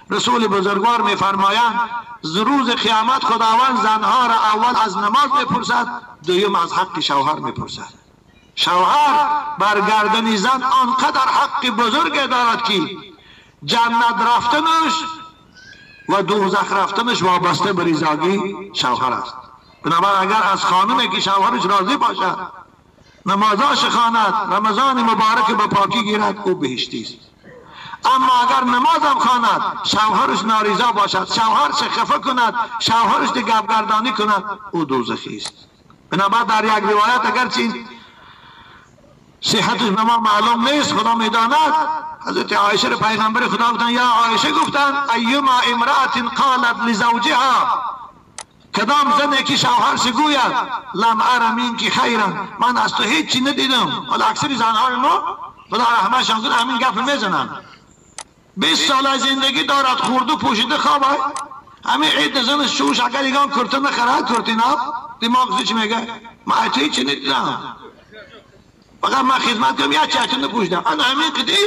رسول بزرگوار میفرمایند روز قیامت خداوند زنها را اول از نماز میپرسد، دویم از حق شوهر میپرسد. شوهر بر گردن زن آنقدر حق بزرگ دارد که جنت رفتنش و دوزخ رفتنش وابسته به رضاگی شوهر است. بنابراین اگر از خانمی که شوهرش راضی باشد، نمازاش خواند، رمضان مبارک به پاکی گیرد، او بهشتی است. اما اگر نمازم خواند، شوهرش ناریزا باشد، شوهرش خفه کند، شوهرش گپگردانی کند، او دوزخی است. بنابراین در یک روایت اگرچه صحتش به ما معلوم نیست، خدا میداند، حضرت عایشه پیغمبر خدا گفتند یا عایشه، گفتند ایما امرأة قالت لزوجها، کدام زنی که شوهرش گوید لم ار منک خیرا، من از تو هیچی ندیدم. حالا اکثر زنهای ما خدا رحمتشان کنه همین گپ میزنن، 20 سال زندگی دارد، خورده پوشیده خوابه، همین عید زن شوش اگر یگان کرته نخرد، کرتی ناب دماغ چی میگه؟ من از تو هیچی ندیدم، فقط من خدمت کنم یا چه نپوشیدم، انا همین قدی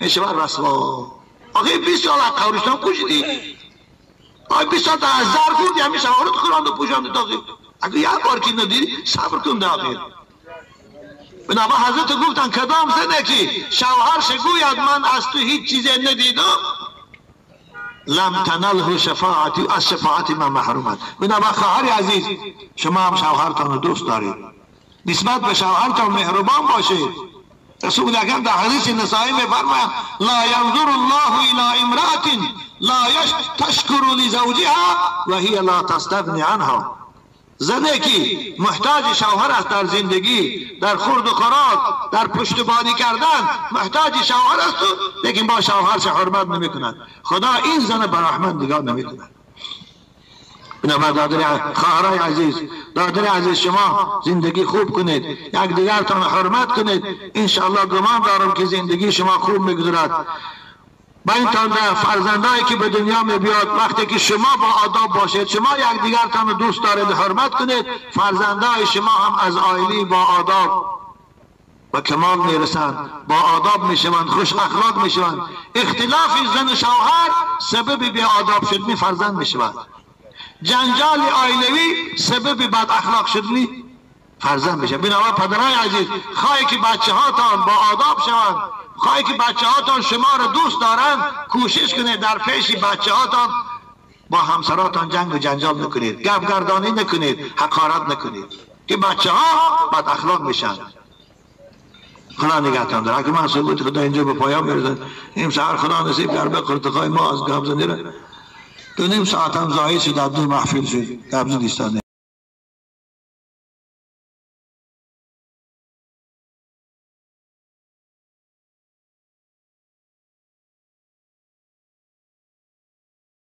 میشه رسوا. آخه 20 سال از قبرستان پوشیدی، آخه 20 سال از زر خوردی، همین شوارت خوراند و پوشاندی، تاخیر اگه یک بار که ندیدی صبر کن داخل. بنابراین حضرت گفتن کدام زنه که شوهرش گوید من از تو هیچ چیز ندیدم، لم تنله شفاعتی، از شفاعت من محروم است. بنابراین خواهر عزیز، شما هم شوهرتان رو دوست دارید، نسبت به شوهرتان مهربان باشید. رسول اکرم در حدیث نسائی میفرماید لا ینظر الله الی امرأة لا تشکر لزوجها و هی لا تستغنی عنها. زنی که محتاج شوهر است در زندگی، در خورد و خوراک، در پشتبانی کردن محتاج شوهر است، لیکن با شوهرش حرمت نمی کند، خدا این زن به رحمت نگاه نمی کند. بنابراین خواهرای عزیز، برادر عزیز، شما زندگی خوب کنید، یک دیگرتان حرمت کنید، انشاءالله گمان دارم که زندگی شما خوب میگذرد. با این تان فرزندایی که به دنیا می بیاد، وقتی که شما با آداب باشید، شما یک دیگرتان دوست دارید، حرمت کنید، فرزندای شما هم از عائله با آداب و کمال میرسند، با آداب میشوند، خوش اخلاق میشوند. اختلاف زن و شوهر سبب بی آداب شدن فرزند میشود. جنجال عائلوی سبب بد اخلاق شدن فرزند میشه. بنابراین پدرای عزیز، خواهی که بچه هاتان با آداب شوند، خواهی که بچه هاتان شما را دوست دارند، کوشش کنید در پیش بچه هاتان با همسراتان جنگ و جنجال نکنید، گپ گردانی نکنید، حقارت نکنید که بچه ها بد اخلاق میشن. خدا نگهتان داره. اگه من صحبت خدا اینجا به پایان میرسن، این سحر خدا نصیب کرد به قرتقای ما از گپ زنی را 2.5 ساعت هم ضایع شد، دو محفل شد، گپ زدی.